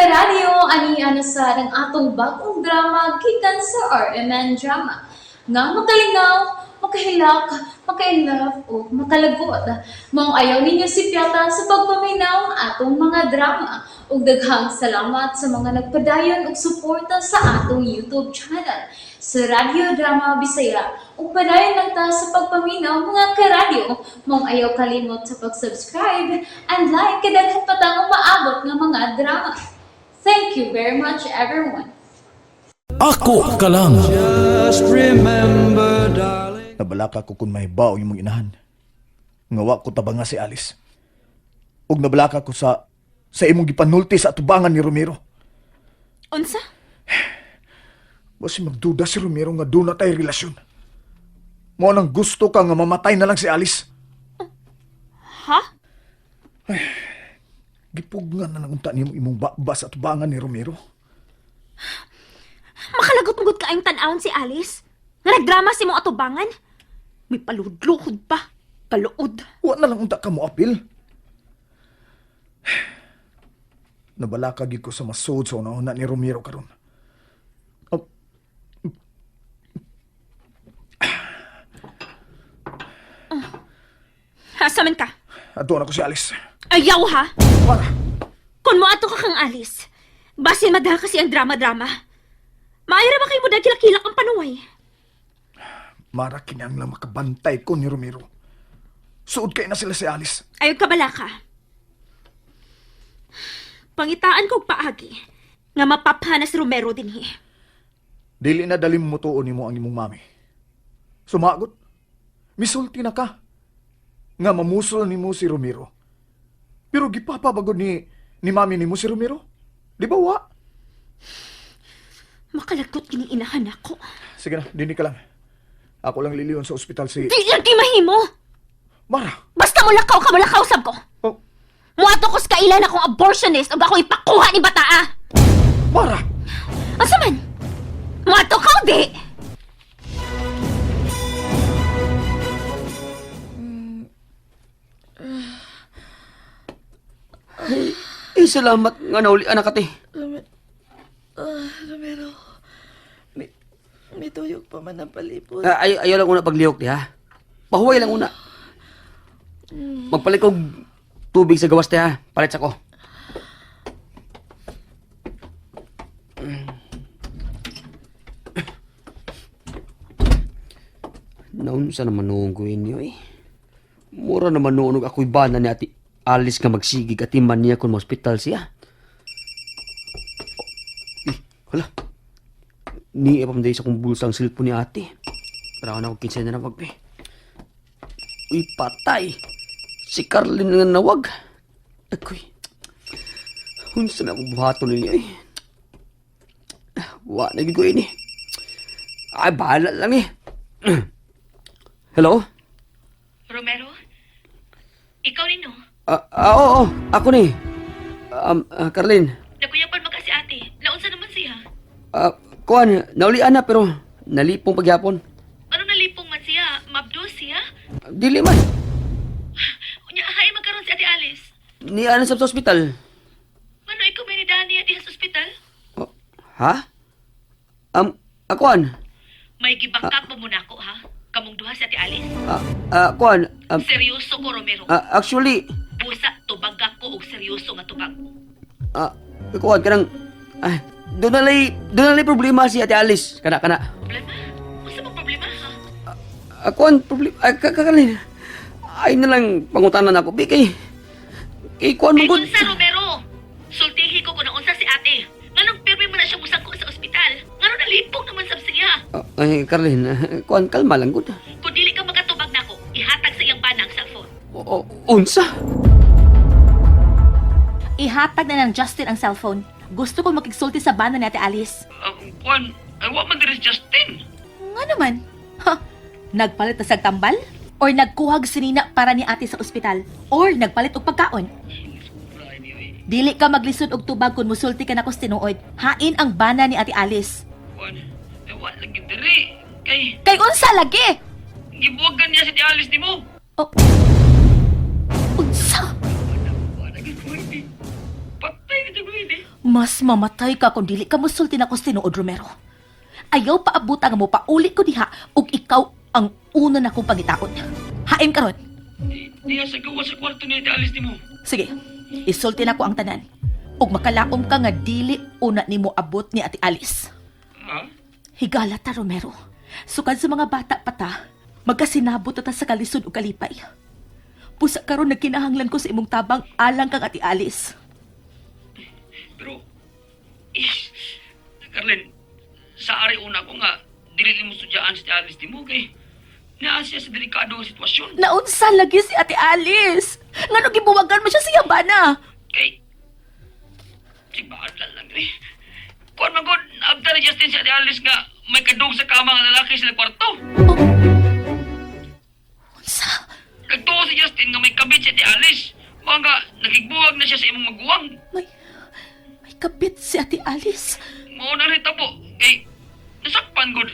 Karadyo, ani na sa ang atong bagong drama gikan sa RMN Drama. Nga makalingaw, makahilak, makainlove o makalagot. Maong ayaw ninyo si Piata sa pagpaminaw ang atong mga drama. Ug daghang salamat sa mga nagpadayon og suporta sa atong YouTube channel sa Radyo Drama Bisaya. Ug padayon lang ta sa pagpaminaw, mga karadyo. Maong ayaw kalimot sa pag-subscribe and like kay daghan pa tang umaabot nga mga drama. Thank you very much, everyone. Ako ka lang. Just remember, darling. Nabalaka ko kung mahibaw yung mga inahan. Nga wa ko tabanga si Alice. Ug nabalaka ko sa imong gipanulti sa atubangan ni Romero. Unsa? Basi magduda si Romero nga doon na tayo relasyon. Mo nang gusto ka nga mamatay na lang si Alice. Ha? Gipugnan na lang unta nimo imong baba sa atubangan ni Romero. Makalagot-mugot ka ayong tan-awon si Alice. Nga nagdrama si mong atubangan. May paludluhod pa. Kaluod. Wa na lang unta ka mo apil. Nabalaka gid ko sa masud sa una ni Romero karon. Oh, Asa man ka? Ato na ko si Alice. Ayaw ha! Para. Kung mo ato ka kang Alice, basin madala kasi ang drama-drama. Maayo ra ba kayo mo dahil kilak-kilak ang panuway? Mara kinahanglan makabantay ko ni Romero. Suod kay na sila si Alice. Ayaw ka bala ka. Pangitaan kog paagi nga mapaphana si Romero dinhi. Dili na dalim mo tuon nimo ang imong mami. Sumagot. Misulti na ka. Nga mamusol nimo si Romero. Pero gipapabagod ni mami nimo si Romero. Di ba wa? Makalagot kining inahan ako. Sige na, dini ka lang. Ako lang liliyon sa ospital si Di lang kay mahimo. Mara. Basta mulakaw ka, mulakaw sab ko. Oh, Muato ko sa kailan akong abortionist ug ako ipakuha ni bataa. Mara. Asa man? Muato ka o di? Eh, salamat nga nauli anak ate. Romero, may tuyok pa man ang palipot. Ah, ayaw lang una paglihok di ha. Pahuway lang una. Magpalit kog tubig sa gawas te ha. Palit sa ko. Naunsa naman noong ko inyo eh. Mura naman noon og ako'y bana ni ati Alice nga magsigig at iman niya kung ma-hospital siya. Oh, eh, hala. Ni pa man sa kong bulsa ang cellphone ni ate. Para na akong kinsa na nawag, be. Uy, patay. Si Carlin nga nawag. Ako'y. Unsa na akong buhaton ninyo eh. Wa na gid ko ini. Ay, bahala lang eh. Hello? Romero? Ikaw rin, no? Oo, oo, ako ni. Carlin, Nakuyapan man kasi ate. Naunsa naman siya. Kuan, naulian na pero nalipong pagyapon. Ano nalipong man siya? Mabdos siya? Dili man. Unya, hay magkaroon si Ate Alice. Niya na sa ospital. Ano ikaw may ni Dani at sa ospital? Oh, ha? Kuan, May gibangkak mo muna ako, ha? Kamong duha si Ate Alice. Kuan, Seryoso ko, Romero. actually, Busa, tubag ako og seryoso nga tubag. Kuan, kanang, doon na lay problema si Ate Alice. Kana, kana. Problema? Unsa bang problema, ha? Kuan, problema, kakalin. Ay na lang, pangutanan ako. Bi, kay kuan Kay mo gud. unsa, Romero? Sultihi ko kung naunsa si ate. Nganong pirmi mo na siya musangko sa ospital? Nganong nalipong naman sab siya? Ay, Carlin, kuan, kalma lang gud. Kung dili ka makatubag nako, ihatag sa iyang banang cellphone. O, unsa? Ihatag na ng Justin ang cellphone. Gusto ko makigsulti sa bana ni Ate Alice. Kuan, ay wa man diri si Justin. Nga naman. Ha? Nagpalit na sa tambal? Or nagkuhag sinina para ni ate sa ospital? Or nagpalit og pagkaon? Dili ka maglisod og tubag kung musulti ka na kos tinuod. Hain ang bana ni Ate Alice. Kuan, ay wa lagi diri. Kay Kay unsa lagi? gibuwagan niya si Alice nimo. Oh. Unsa? Wa lagi ko hindi. Patay na jud ko hindi. Mas mamatay ka kung dili ka musulti na ko tinuod, Romero. Ayaw paabutan nga mo pauli ko diha ug ikaw ang una na kong pangitaon. Hain karon. Diya sa gawa sa kwarto ni Ate Alice nimo. Sige, isulti na ko ang tanan. Ug makalaom ka nga dili una nimo abot ni Ate Alice. Ha? Higala ta, Romero. Sukad sa mga bata pa ta, magkasinabot ta sa kalisod ug kalipay. Pusa karon nagkinahanglan ko sa imong tabang alang kang Ate Alice. Pero, is, Carlin, sa ari una ko nga, dili nimo sudyaan si Ate Alice nimo kay naa siya sa delikado nga sitwasyon. Naunsa lagi si Ate Alice? Ngano gibuwagan mo siya sa yabana? Kay, si Baadlan lang eh. Kuan man gud, naabta ni Justin si Ate Alice nga may kadug sa kama nga lalaki sa kwarto. Unsa? Nagtuo si Justin nga may kabit si Ate Alice. Mao nga nakigbuwag na siya sa imong maguwang. May kabit si Ate Alice. Mao na rin tabo kay nasakpan gud.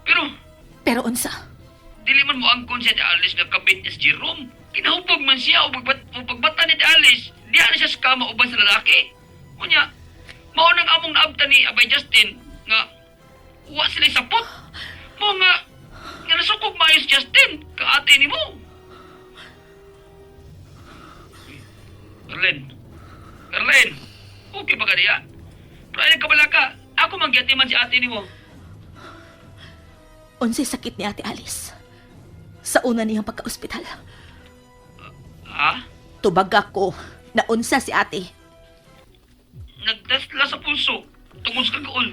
Pero Pero unsa? dili man mo angkon si Ate Alice nga kabit niya si Jerome. Kinahubog man siya o pagbata ni Ate Alice, diha na siya sa kama uban sa lalaki. Unya, mao nang among naabta ni Abay Justin nga wa sila sapot. Mao nga nga nasukog maayo si Justin ka ate nimo. Erlen. Erlen. Okay ba ka diya? Pero ay kabala ka. Ako mangyati man si ate nimo. Unsay sakit ni Ate Alice? Sa una niyang pagka-ospital. Ha? Tubag ako na unsa si ate. Nagdasla sa pulso tungod sa kagaol.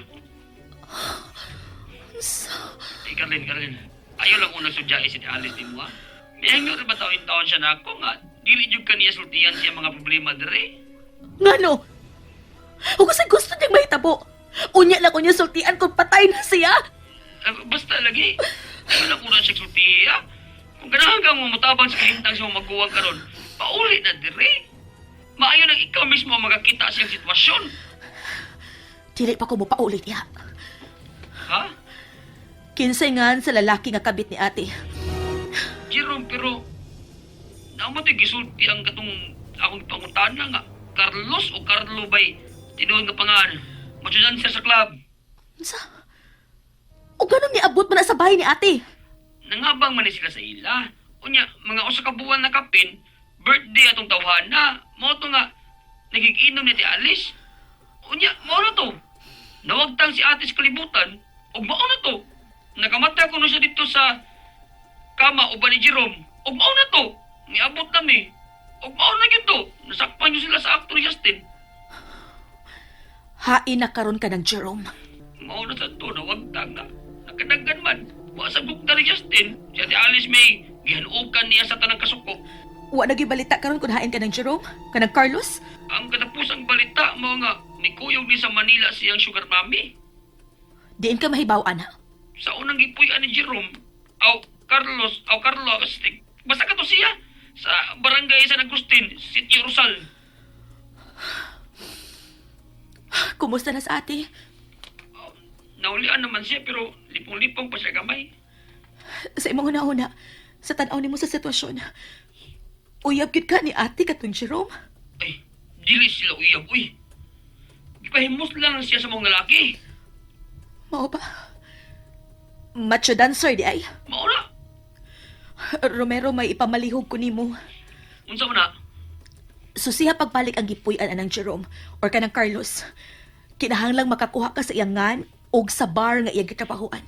Unsa? Eh, Carlin, Carlin. Ayaw lang unang sudyae si Alice ni mo, ha? May ba taon-taon siya na ako nga, dili jud ka niya sultihan siya mga problema dire. Ngano? Ug sa gusto niyang mahitabo. Unya lang ko niya sultian kung patay na siya. Eh, basta lagi, ayaw lang unang siya sultihan, ha? Kung ganahan kang mamutabang sa kahintang siya maguwang karon, pauli na dire. Maayo nang ikaw mismo ang makakita siyang sitwasyon. Dili pa ko mo paulit niya. Ha? Kinsay ngan sa lalaki nga kabit ni ate. Jerome, pero naamo to'y gisulti ang katong akong pangutana nga Carlos o Carlo bay tinuod nga pangan. Macho siya sa club. Unsa? O ganun niabot mo na sa bahay ni ate. Nangabang man ni sila sa ila. Unya, mga usa ka buwan na kapin, birthday atong tawhana. Mao to nga nagiginom ni Ate Alice. Unya, mao na to. Nawagtang si ate sa kalibutan, ug mao na to. Nakamata ko na siya dito sa kama uban ni Jerome. Ug mao na to. Niabot na mi. Ug mao na gyud to. Nasakpan yun sila sa akto ni Justin. Hain na karon ka ng Jerome. Mao na sa to, nawagtang na. Nakadaggan man. Wa sa bukta ni Justin. Si Ate Alice may gihanukan niya sa tanang kasuko. Wa nagibalita karon kung hain ka ng Jerome, ka ng Carlos. Ang katapusang balita mo nga, nikuyog ni sa Manila siyang sugar mommy. Diin ka mahibaw ana. Sa unang gipuy-an ni Jerome, aw Carlos, aw Carlos, basta ka to siya sa barangay San Agustin, Sitio Rosal. Kumusta na sa ate? Aw, naulian naman siya pero lipong-lipong pa siya gamay. Sa imong una-una, sa tan-aw nimo sa sitwasyon. Uyab gyud ka ni ate katong Jerome. Ay, dili sila uyab, uy. Gipahimos lang siya sa mga lalaki. Mao ba? Macho dancer di ay. Mao na. Romero, may ipamalihog ko nimo. Unsa man na? Susiha pagbalik ang gipuy-an anang Jerome or kanang Carlos. Kinahanglang makakuha ka sa iyang ngan og sa bar nga iyang gitrabahoan.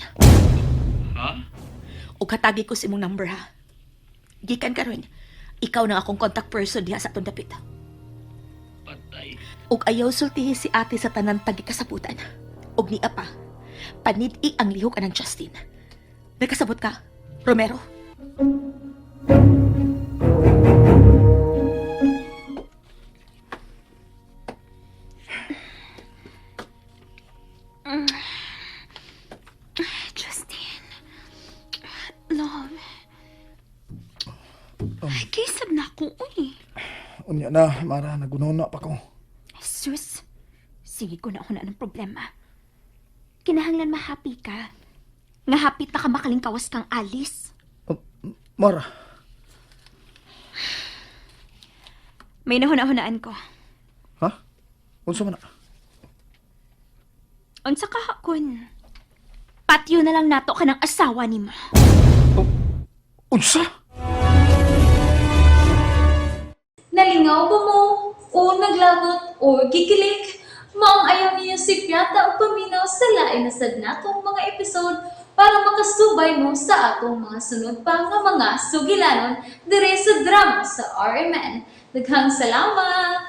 Ha? Og hatagi ko sa imong number ha. Gikan karon, ikaw na akong contact person diha sa atong dapit. Patay. Og ayaw sultihi si ate sa tanan tagi kasabutan. Og niya pa, panid-i ang lihok anang Justin. Nakasabot ka, Romero? Justin. Love. Ay, kisab na ako, uy. Unya na, Mara, nagununa pa ko. Sus. Sige ko na ako na ng problema. Kinahanglan ma-happy ka. Nga happy ta ka makalingkawas kang Alice. Mara, May nahuna-hunaan ko. ha? Unsa man na? Unsa ka kun? Patyo na lang nato ka ng asawa nimo. Unsa? Nalingaw ba mo? O naglagot o gikilig? Maong ayaw niyo si Piata o paminaw sa lain na sad natong mga episode para makasubay mo sa atong mga sunod pa nga mga sugilanon dire sa drama sa RMN. Daghang salamat!